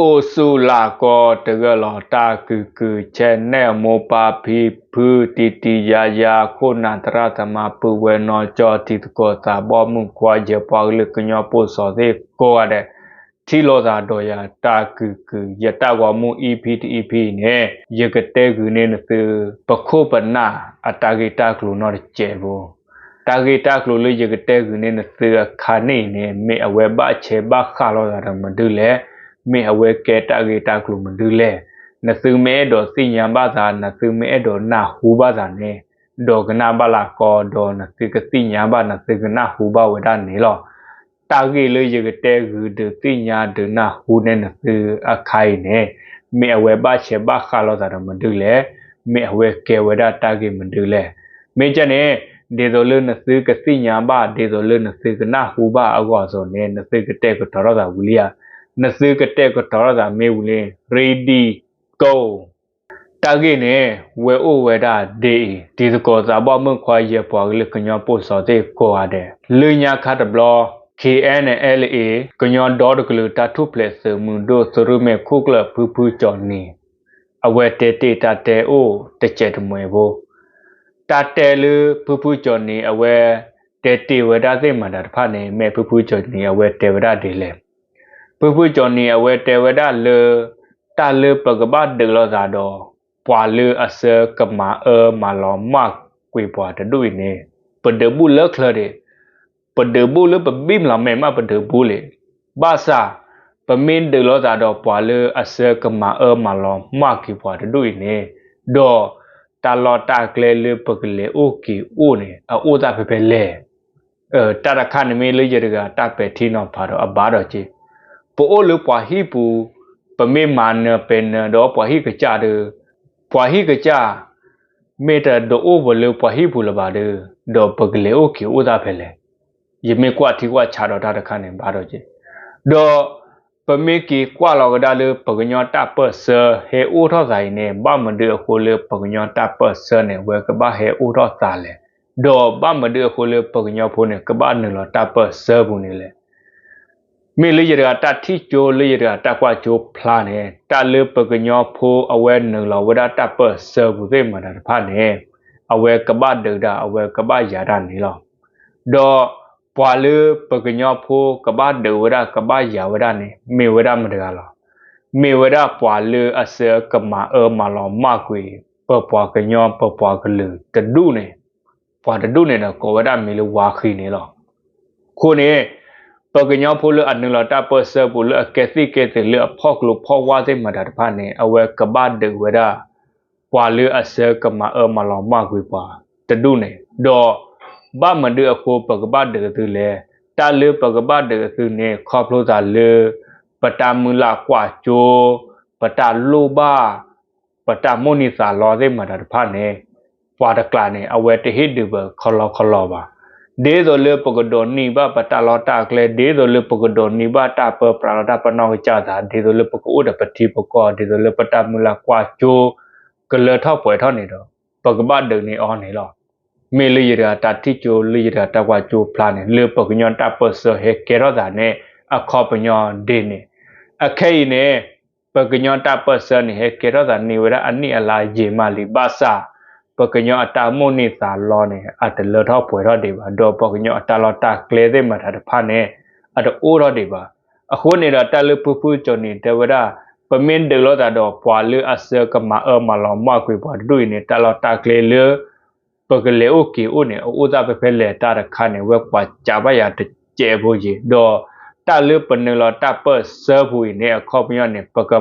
အိၣ်ဆူၣ်လၢ်ကီတဂၢၢ်လီၤ တၢ်ကုၢ်ကုၢ် channel မိၢ်ပၢ်ဖံဖု တံၤတံၤယၤယၤ ခိၣ်နၢ်သရၣ်သမါ ပုၢ်ဝဲၢ်နီၢ်ကၠီ တံၤသကိးသးဘီၣ် မုၣ်ခွါယဲၢ်ပှၤကလုာ် ကညီဖိစီၤသ့ၣ်ကိးဂၤဒဲး ထံၣ်လိာ်သးဒီးယၤ တၢ်ကုၢ်ကုၢ် ယတၢ်ဂီၤမူ EP တ EP န့ၣ် ယကတဲဂုာ်န့ၢ်နသု ပခိၣ်ပနၢ်အတၢ်ဂ့ၢ်တၢ်ကျိၤနီတစဲးဖိ တၢ်ဂ့ၢ်တၢ်ကျိၤလၢယကတဲဂုာ်န့ၢ်နသုအခါန့ၣ်အံၤန့ၣ် မ့ၢ်အဝဲဘၣ်ဆဲးဘၣ်ဃးလိာ်သးဒီးမနုၤလဲၣ်, မ့ၢ်အဝဲကဲတၢ်ဂ့ၢ်တၢ်ကျိၤမနုၤလဲၣ်, နသုမ့ၢ်အဲၣ်ဒိးသ့ၣ်ညါဘၣ်သး နသုမ့ၢ်အဲၣ်ဒိးနၢ်ဟူဘၣ်သးန့ၣ် ဒီးကနၣ်ဘၣ်လၢကီ ဒီးနသုကသ့ၣ်ညါဘၣ် နသုကနၢ်ဟူဘၣ်ဝဲဒၣ်န့ၣ်လီၤ. တၢ်ဂ့ၢ်လၢယကတဲဂုာ်ဒုးသ့ၣ်ညါဒုးနၢ်ဟူန့ၢ်နသုအခါအံၤန့ၣ် မ့ၢ်အဝဲဘၣ်ဆဲးဘၣ်ဃးလိာ်သးဒီးမနုၤလဲၣ်, မ့ၢ်အဝဲကဲဝဲဒၣ်တၢ်ဂ့ၢ်မနုၤလဲၣ်. မ့ၢ်ကဲန့ၣ် ဒ်သိးလၢနသုကသ့ၣ်ညါဘၣ် ဒ်သိးလၢနသုကနၢ်ဟူဘၣ်အဂီၢ်အသိးန့ၣ် နသုကတဲာ်ကတီၤထီၣ်သးဝံၤလံဧါ, နသုကတဲာ်ကတီၤထီၣ်သးမ့ၢ်ဝံၤလံ ready go တၢ်ဂ့ၢ်န့ၣ် ဝဲအိၣ်ဝဲဒၣ်ဒ်အံၤ, တံၤသကိးသးဘီၣ် မုၣ်ခွါယဲၢ်ပှၤကလုာ် ကညီဖိစီၤသ့ၣ်ကိးဂၤဒဲး လၢညါခါတဘျီ KNLA ကညီဒီတကလုာ် တၢ်ထူၣ်ဖျဲးသုးမုၢ်ဒိၣ် သုးရ့ၣ်မဲာ်ခိၣ်ကျၢၢ် ဖုဖုကၠီၣ်နံၤ အဝဲတဲတ့ၢ်တၢ်တဲအိၣ်တစဲးတမှဲးဖိ တၢ်တဲလၢဖုဖုကၠီၣ်နံၤအဝဲတဲတ့ၢ်ဝဲဒၣ်သ့ၣ်မတၤတဖၣ်န့ၣ် မ့ၢ်ဖုဖုကၠီၣ်နံၤအဝဲတဲဝဲဒၣ်ဒ်လဲၣ်. ဖုဖုကၠီၣ်နံၤအဝဲတဲဝဲဒၣ်လၢ တၢ်လၢပကဘၣ်ဒုးလိာ်သးဒီး ပှၤလၢအဆၢကမၤအၢမၤလီၤမၢ်ကွံာ်ပှၤတဒူၣ်အံၤန့ၣ် ပဒုးဘူၣ်လၢချၢဒံး, ပဒုးဘူၣ်လၢပဘံၣ်မလီၤမဲာ်မး ပဒုးဘူၣ်လံ. ဘၣ်ဆၣ် ပမ့ၢ်ဒုးလိာ်သးဒီးပှၤလၢအဆၢကမၤအၢမၤလီၤမၢ်ကွံာ်ပှၤတဒူၣ်အံၤန့ၣ် ဒီးတၢ်လီၢ်တၢ်ကျဲလၢပကလဲၤအိၣ်က့ၤအိၣ်န့ၣ် အအိၣ်သးဖဲဖဲလဲၣ်. တၢ်တခါန့ၣ်မ့ၢ်လၢယတဂၤတၢ်ပဲာ်ထံနီၤဖးဒီးအဘၣ်ဒီးက့ၤ, ပအိၣ်လၢပှၤဟံၣ်ပူၤ, ပမ့ၢ်မၤနၢၤပဲာ်နၢၤဒီးပှၤဟံၣ်ကစၢ်ဒီး, ပှၤဟံၣ်ကစၢ် မ့ၢ်တဒုးအိၣ်ပှၤလၢပှၤဟံၣ်ပူၤလၢၤဘၣ်ဒီး, ဒီးပကလဲၤအိၣ်က့ၤအိၣ်သးဖဲလဲၣ်. ယမ့ၢ်ကွၢ်ထံကွၢ်ဆးဒီးတၢ်တခါန့ၣ်ဘၣ်ဒီးက့ၤ, ဒီး ပမ့ၢ်က့ၤကွၢ်လီၤကဒါလၢပကညီတၢ်ပၢၢ်ဆၢဟဲအိၣ်ထီၣ်သးအံၤန့ၣ် ဘၣ်မနုၤအဃိလၢပကညီတၢ်ပၢၢ်ဆၢန့ၣ် အဝဲကဘၣ်ဟဲအိၣ်ထီၣ်သးလဲၣ်. ဒီးဘၣ်မနုၤအဃိလၢပကညီဖိန့ၣ် ကဘၣ်နုာ်လီၤတၢ်ပၢၢ်ဆၢပူၤန့ၣ်လဲၣ်. မ့ၢ်လၢယတဂၤတၢ်ထံၣ်ကၠိလၢယတဂၤတၢ်ကွၢ်ကၠိဖျါန့ၣ် တၢ်လၢပကညီဖိအဝဲနုာ်လီၤဝဲဒၣ်တၢ်ပၢၢ်ဆၢပူၤသ့ၣ်မတၤတဖၣ်န့ၣ် အဝဲကဘၣ်ဒုးဒၣ် အဝဲကဘၣ်ယၤဒၣ်န့ၣ်လီၤ. ဒီးပှၤလၢပကညီဖိကဘၣ်ဒုးဝဲဒၣ် ကဘၣ်ယၤဝဲဒၣ်န့ၣ် မ့ၢ်ဝဲဒၣ်မတၤတဂၤလီၤ. မ့ၢ်ဝဲဒၣ်ပှၤလၢအဆၢကမၤအၢမၤလီၤမၢ်ကွံာ် ပပှၤကညီ ပပှၤကလုာ်တဒူၣ်န့ၣ်, ပှၤတဒူၣ်န့ၣ်ဒီးကိးဝဲဒၣ်မံၤလၢဝါဃံန့ၣ်လီၤ. အဃိန့ၣ် ပကညီဖိလၢအနုာ်လီၤတၢ်ပၢၢ်ဆၢပူၤလၢအကဲသ့ၣ်ကဲသုးလၢအဖီၣ်ကျိဖီၣ်ဝါသ့ၣ်မတၤတဖၣ်န့ၣ် အဝဲကဘၣ်ဒုးဝဲဒၣ် ပှၤလၢအဆၢကမၤအၢမၤလီၤမၢ်ကွံာ်ပှၤတဒူၣ်န့ၣ်, ဒီးဘၣ်မနုၤအဃိပကဘၣ်ဒုးအသုလဲၣ်. တၢ်လၢပကဘၣ်ဒုးအသုန့ၣ် ခီဖျိသးလၢ ပတၢ်မုၢ်လၢ်ကွၢ်ကၠိ, ပတၢ်လိၣ်ဘၣ် ပတၢ်မိၣ်န့ၢ်သးလီသ့ၣ်မတၤတဖၣ်န့ၣ် ပှၤတကျါန့ၣ် အဝဲတဟ့ၣ်ဒုးပခီလီခီလီဘၣ်. ဒ်သိးလၢပကဒိးန့ၢ်ဘၣ်ပတၢ်လီၢ်တၢ်ကျဲ, ဒ်သိးလၢပကဒိးန့ၢ်ဘၣ်တၢ်ပၢပြးလီၤတၢ်ပနီၢ်ကစၢ်သး, ဒ်သိးလၢပကအိၣ်ဒီးပထံပကီၢ်, ဒ်သိးလၢပတၢ်မုၢ်လၢ်ကွၢ်ကၠိ ကလၢထီၣ်ပှဲၤထီၣ်န့ၣ်ဒီး ပကဘၣ်ဒုးန့ၢ်အီၤန့ၣ်လီၤ. မ့ၢ်လၢယတဂၤတၢ်ထံၣ်ကၠိ လၢယတဂၤတၢ်ကွၢ်ကၠိဖျါန့ၣ် လၢပကညီတၢ်ပၢၢ်ဆၢဟဲကဲထီၣ်သးန့ၣ် အခီပညီဒ်န့ၣ်. အခဲအံၤန့ၣ် ပကညီတၢ်ပၢၢ်ဆၢန့ၣ် ဟဲကဲထီၣ်သးန့ၢ်ဝဲဒၣ်အနံၣ်အလါယံာ်မးလံ ဘၣ်ဆၣ် ပကညီအတၢ်မိၣ်န့ၢ်သးလီန့ၣ် အတလၢထီၣ်ပှဲၤထီၣ်ဒံးဘၣ်, ဒီးပကညီအတၢ်လီၢ်တၢ်ကျဲသ့ၣ်မတၤတဖၣ်န့ၣ် အတအိၣ်ထီၣ်ဒံးဘၣ်. အဃိန့ၣ်ဒီး တၢ်လၢဖုဖုကၠီၣ်နံၤတဲဝဲဒၣ် ပမ့ၢ်ဒုးလိာ်သးဒီးပှၤလၢအဆၢကမၤအၢမၤလီၤမၢ်ကွံာ်ပှၤတဒူၣ်အံၤန့ၣ် တၢ်လီၢ်တၢ်ကျဲလၢ ပကလဲၤအိၣ်က့ၤအိၣ်န့ၣ် အအိၣ်သးဖဲဖဲလဲၣ်တၢ်တခါန့ၣ် ဝဲကွၢ်စးဘၣ်ယၤတစဲးဖိယံၤ, ဒီးတၢ်လၢပနုာ်လီၤတၢ်ပၢၢ်ဆၢပူၤအံၤန့ၣ် အခီပညီန့ၣ် ပက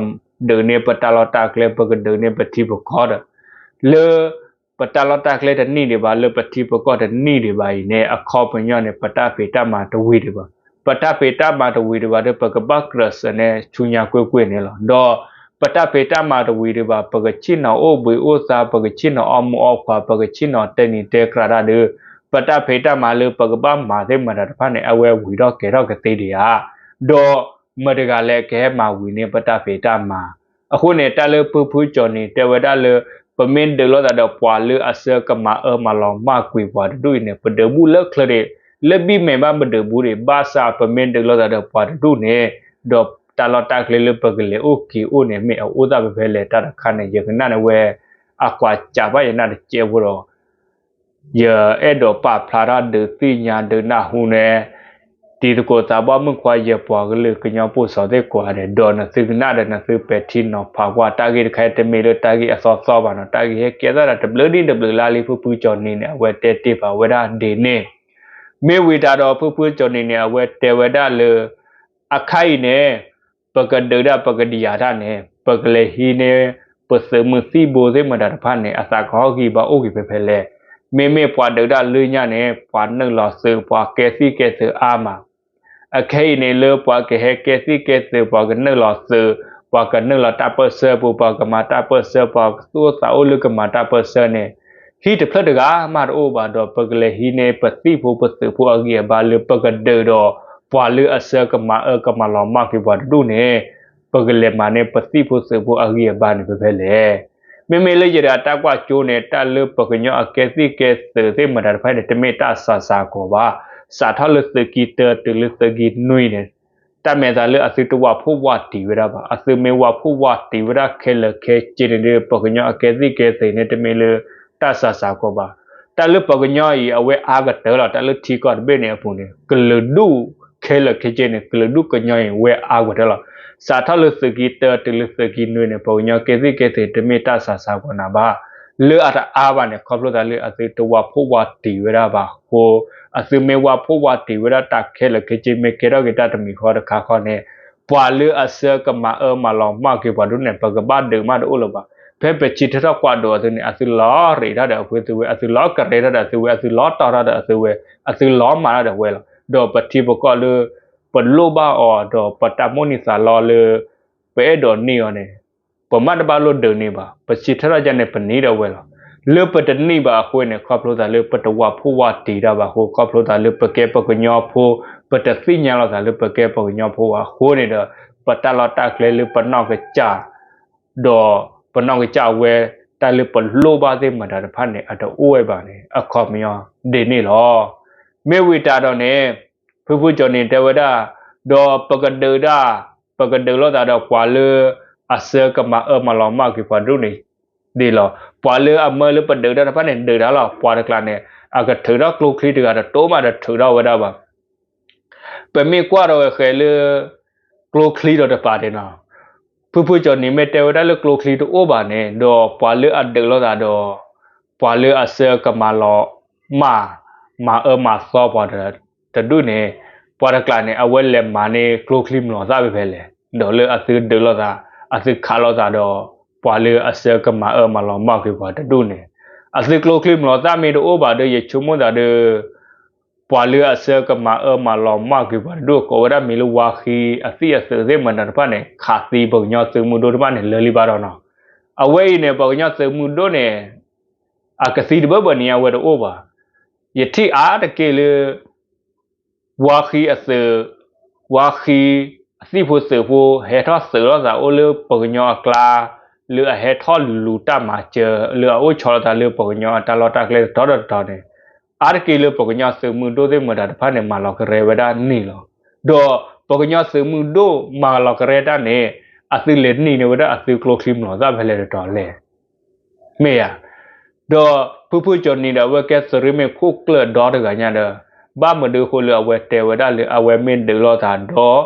ဒုးန့ၢ်ပတၢ်လီၢ်တၢ်ကျဲ ပကဒုးန့ၢ်ပထံပကီၢ်ဒီး လၢ ပတၢ်လီၢ်တၢ်ကျဲတန့ၢ်ဒံးဘၣ် လၢပထံပကီၢ်တန့ၢ်ဒံးဘၣ်အံၤန့ၣ် အခီပညီန့ၣ် ပတၢ်ဖံးတၢ်မၤတဝံၤဒံးဘၣ်. ပတၢ်ဖံးတၢ်မၤတဝံၤဒံးဘၣ်ဒီး ပကဘၣ်ကြၢးစၢၤန့ၢ်ဆူညါကွ့ၢ်ကွ့ၢ်န့ၣ်လီၤ. ဒီးပတၢ်ဖံးတၢ်မၤတဝံၤဒံးဘၣ် ပကဆ့ၣ်နီၤအိၣ်ဘှံးအိၣ်သါ ပကဆ့ၣ်နီၤအီၣ်မူးအီၣ်ခွါ ပကဆ့ၣ်နီၤတဲနံၤတဲကြၢးတၢ်ဒီး ပတၢ်ဖံးတၢ်မၤလၢပကဘၣ်မၤသ့ၣ်မတၤတဖၣ်န့ၣ် အဝဲဝံၤထီၣ်ကဲထီၣ်ကသ့ဒံးဧါ. ဒီးမတၤတဂၤလဲၣ်ကဟဲမၤဝံၤန့ၢ်ပတၢ်ဖံးတၢ်မၤ. အဃိန့ၣ် တၢ်လၢဖုဖုကၠီၣ်နံၤတဲဝဲဒၣ်လၢ ပမ့ၢ်ဒုးလိာ်သးဒီးပှၤလၢအဆၢကမၤအၢမၤလီၤမၢ်ကွံာ်ပှၤတဒူၣ်အံၤန့ၣ် ပဒုးဘူၣ်လၢချၢဒံး လၢဘံၣ်မဲာ်ဘၣ်ပဒုးဘူၣ်ဒံး ဘၣ်ဆၣ်ပမ့ၢ်ဒုးလိာ်သးဒီးပှၤတဒူၣ်န့ၣ် ဒီး တၢ်လီၢ်တၢ်ကျဲလၢပကလဲၤအိၣ်က့ၤအိၣ်န့ၣ် မ့ၢ်အအိၣ်သးဖဲဖဲလဲၣ် တၢ်တခါန့ၣ် ယကနၣ်န့ၣ်ဝဲ အကွၢ်စးဘၣ်ယနၢ်တကဲးဖိဒီး ယအဲၣ်ဒိးပာ်ဖျါထီၣ်ဒုးသ့ၣ်ညါဒုးနၢ်ဟူန့ၣ် တံၤသကိးသးပှၢ်မုၣ်ခွါယပှၤကလုာ်ကညီဖိစီၤသ့ၣ်ကွၢ်ဒီး ဒီးနသုကနၣ်ဒီးနသုပဲာ်ထံနီၤဖးကွၢ် တၢ်ဂ့ၢ်တခါအံၤတမ့ၢ်လၢတၢ်ဂ့ၢ်အသီသီဘၣ်နီၤ တၢ်ဂ့ၢ်ဟဲကဲသးဒီးတဘျုးနံၣ်တဘျုးလါလံ ဖုဖုကၠီၤနံၤန့ၣ် အဝဲတဲတ့ၢ်ဘၣ်ဝဲဒၣ်ဒ်န့ၣ် မ့ၢ်ဝံၤတၢ်ဒီးဖုဖုကၠီၤနံၤန့ၣ် အဝဲတဲဝဲဒၣ်လၢ အခါအံၤန့ၣ် ပကဒုးတၢ်ပကဒံးယၤတၢ်န့ၣ် ပကလဲၤဟံးန့ၢ် ပသုးမုၢ်သံၣ်ဘိသ့ၣ်မတၤတဖၣ်န့ၣ် အသးကဟီၣ်ဂံၢ်ဘါအိၣ်က့ၤဖဲဖဲလဲၣ်. မ့မ့ၢ်ပှၤဒုးတၢ်လၢညါန့ၣ် ပှၤနုာ်လီၤသုး ပှၤကဲသံၣ်ကဲသုးအါမး အခဲအံၤန့ၣ်လၢပှၤကဟဲကဲသံၣ်ကဲသုး ပှၤကနုာ်လီၤသုး ပှၤကနုာ်လီၤတၢ်ပၢၢ်ဆၢပူၤ ပှၤကမၤတၢ်ပၢၢ်ဆၢ ပှၤကသူၣ်အိၣ်သးအိၣ်လၢကမၤတၢ်ပၢၢ်ဆၢန့ၣ် ဟံၣ်တဖျၢၣ်တဂၤမးတအိၣ်ဘၣ်ဒီး ပကလဲၤဟံးန့ၢ်ပသံၣ်ဖိပသုးဖိအဂံၢ်အဘါလၢပကဒုးဒီး ပှၤလၢအဆှၢကမၤအၢကမၤလီၤမၢ်က့ၤပှၤတဒူၣ်န့ၣ် ပကလဲၤမၤန့ၢ်ပသံၣ်ဖိသုးဖိအဂံၢ်အဘါန့ၣ်ဖဲဖဲလဲၣ်. မ့မ့ၢ်လၢယတဂၤတၢ်ကွၢ်ကၠိန့ၣ် တၢ်လၢပှၤကညီအကဲသံၣ်ကဲသုးသ့ၣ်မတၤတဖၣ်န့ၣ် တမ့ၢ်တၢ်စှၤစှၤကီးဘၣ်. စးထီၣ်လၢသုးက့တၢတုၤလၢသုးက့နွံန့ၣ် တၢ်မဲာ်သးလၢအသုတဝးဖှိၣ်ဝးတံၢ်ဝဲဒၣ်ဘၣ်. အသုမ့ၢ်ဝးဖှိၣ်ဝးတံၢ်ဝဲဒၣ်ခဲလၢာ်ခဲဆ့န့ၣ်ဒီး ပှၤကညီအကဲသံၣ်ကဲသုးန့ၣ် တမ့ၢ်လၢတၢ်စှၤစှၤကီးဘၣ်. တၢ်လၢပှၤကညီအံၤ အဝဲအါကတၢၢ်လီၤ. တၢ်လၢထံကီၢ်တဘ့ၣ်န့ၣ်အပူၤန့ၣ် ကလုာ်ဒူၣ်ခဲလၢာ်ခဲဆ့န့ၣ် ကလုာ်ဒူၣ်ကညီအံၤဝဲအါကတၢၢ်လီၤ. စးထီၣ်လၢသုးက့တၢတုၤလၢသုးက့နွံန့ၣ် ပှၤကညီကဲသံၣ်ကဲသုး တမ့ၢ်တၢ်စှၤစှၤကီးနၤဘၣ်. လၢအတအါဘၣ်န့ၣ် ခီဖျိသးလၢအသုတဝးဖှိၣ်ဝးတံၢ်ဝဲဒၣ်ဘၣ်အဃိ အသုမ့ၢ်ဝးဖှိၣ်ဝးတံၢ်ဝဲဒၣ်တၢ်ခဲလၢာ်ခဲဆ့ မ့ၢ်ကဲထီၣ်က့ၤတၢ်တမံၤဃီတခါဃီန့ၣ် ပှၤလၢအဆှၢကမၤအၢမၤလီၤမၢ်က့ၤပှၤဒူၣ်န့ၣ် ပကဘၣ်ဒုးမးတအိၣ်လၢၤဘၣ်. ဖဲပဆံထၢထီၣ်ကွၢ်ဒိးအသုန့ၣ် အသုလီၤရ့းတၢ်ဒီးအဝဲသုဝဲ အသုလီၤကရဲတၢ်ဒီးအသုဝဲ အသုလီၤတီၢ်တၢ်ဒီးအသုဝဲ အသုလီၤမၤတၢ်ဒီးဝဲလီၤ. ဒီးပထံပကီၢ်လၢ ပလိၣ်ဘၣ်အီၤဒီးပတၢ်မိၣ်န့ၢ်သးလီလၢ ပအဲၣ်ဒိးန့ၢ်အီၤန့ၣ် ပမ့ၢ်တဘၣ်လိၣ်ဒုးန့ၢ်ဘၣ်. ပဆံထၢထီၣ်ယါန့ၣ် ပန့ၢ်ဒီးဝဲလီၤ. လၢပတန့ၢ်ဘၣ်အဃိန့ၣ် ခီဖျိသးလၢပတဝးဖှိၣ်ဝးတံၢ်တၢ်ဘၣ်အဃိ ခီဖျိသးလၢပကဲပှၤကညီဖိ ပတသ့ၣ်ညါလိာ်သးလၢပကဲပှၤကညီဖိဘၣ်အဃိန့ၣ်ဒီး ပတၢ်လီၢ်တၢ်ကျဲလၢပနီၢ်ကစၢ် ဒီးပနီၢ်ကစၢ်ဝဲ တၢ်လၢပလိၣ်ဘၣ်သ့ၣ်မတၤတဖၣ်န့ၣ် အတအိၣ်ဝဲဘၣ်န့ၣ် အခီပညီဒ်န့ၣ်လီၤ. မ့ၢ်ဝံၤတၢ်ဒီးန့ၣ် ဖုဖုကၠီၤနံၤတဲဝဲဒၣ် ဒီးပကဒုးတၢ် ပကဒုးလိာ်သးဒီးပှၤလၢအဆှၢကမၤအၢမၤလီၤမၢ်က့ၤပှၤတဒူၣ်န့ၣ် ဒ်လီၤ. ပှၤလၢအမၢလၢပဒုးတၢ်တဖၣ်န့ၣ် ဒုးတၢ်လီၤ. ပှၤတကျါန့ၣ် အကထုးထီၣ်ကျိချံတဂၤတတိၤမးတထုးထီၣ်ဝဲဒၣ်ဘၣ်. ပမ့ၢ်ကွၢ်ဒီးဝဲဃဲလၢ ကျိချံဒီးတပာ်ဒ့နီၤ, ဖုဖုကၠီၤနံၤမ့ၢ်တဲဝဲဒၣ်လၢကျိချံတအိၣ်ဘၣ်န့ၣ် ဒီးပှၤလၢအဒုးလိာ်သးဒီး ပှၤလၢအဆှၢကမၤလီၤမၢ် မၤအၢမၤသီပှၤတဒူၣ်န့ၣ် ပှၤတကျါန့ၣ် အဝဲလဲၤမၤန့ၢ်ကျိချံမျိာ်သၣ်ဖဲဖဲလဲၣ်, ဒီးလၢအသုဒုးလိာ်သး အသုခးလိာ်သးဒီး ပှၤလၢအဆှၢကမၤအၢမၤလီၤမၢ်က့ၤပှၤတဒူၣ်န့ၣ် အသုကျိချံမျိာ်သၣ်မ့ၢ်တအိၣ်ဘၣ်ဒီး ယဆိကမိၣ်သးဒီး ပှၤလၢအဆှၢကမၤအၢမၤလီၤမၢ်က့ၤပှၤတဒူၣ် ကိးဝဲဒၣ်မံၤလၢဝါဃံအသံၣ်အသုးသ့ၣ်မတၤတဖၣ်န့ၣ် ခးသံပှၤကညီသုးမုၢ်ဒိၣ်တဖၣ်န့ၣ် လၢာ်လံဘၣ်ဒီးနီၤ. အဝဲအံၤန့ၣ် ပှၤကညီသုးမုၢ်ဒိၣ်န့ၣ် အကသံတဘၢဘၢန့ၣ် အဝဲတအိၣ်ဘၣ်. ယထံၣ်အါတက့ၢ်လၢ ဝါဃံအသုး, ဝါဃံအသံၣ်ဖိသုးဖိ ဟဲထီၣ်သုးလိာ်သးအိၣ်လၢပှၤကညီအကျါ, လၢအဟဲထီၣ်လူၤတၢ်မၤစၢၤ လၢအအိၣ်ဆီလီၤသးလၢပှၤကညီအတၢ်လီၢ်တၢ်ကျဲတတီၤဒီးတတီၤန့ၣ်, အါတက့ၢ်လၢပှၤကညီသုးမုၢ်ဒိၣ်သ့ၣ်မတၤတဖၣ်န့ၣ် မၤလီၤကရဲဝဲဒၣ်န့ၣ်လီၤ. ဒီးပှၤကညီသုးမုၢ်ဒိၣ်မၤလီၤကရဲတၢ်န့ၣ် အသုလဲၤနံၤန့ၢ်ဝဲဒၣ်အသုကျိချံမျိာ်သၣ်ဖဲလဲၣ်တတီၤလဲၣ်. မ့ၢ်ဧါ. ဒီးဖုဖုကၠီၤနံၤဒီး အဝဲကဲသုးရ့ၣ်မ့ၣ်ခိၣ်ကျၢၢ်ဒီတဂၤညါဒီး ဘၣ်မနုၤအဃိလၢအဝဲတဲဝဲဒၣ်လၢ အဝဲမ့ၢ်ဒုးလိာ်သးဒီး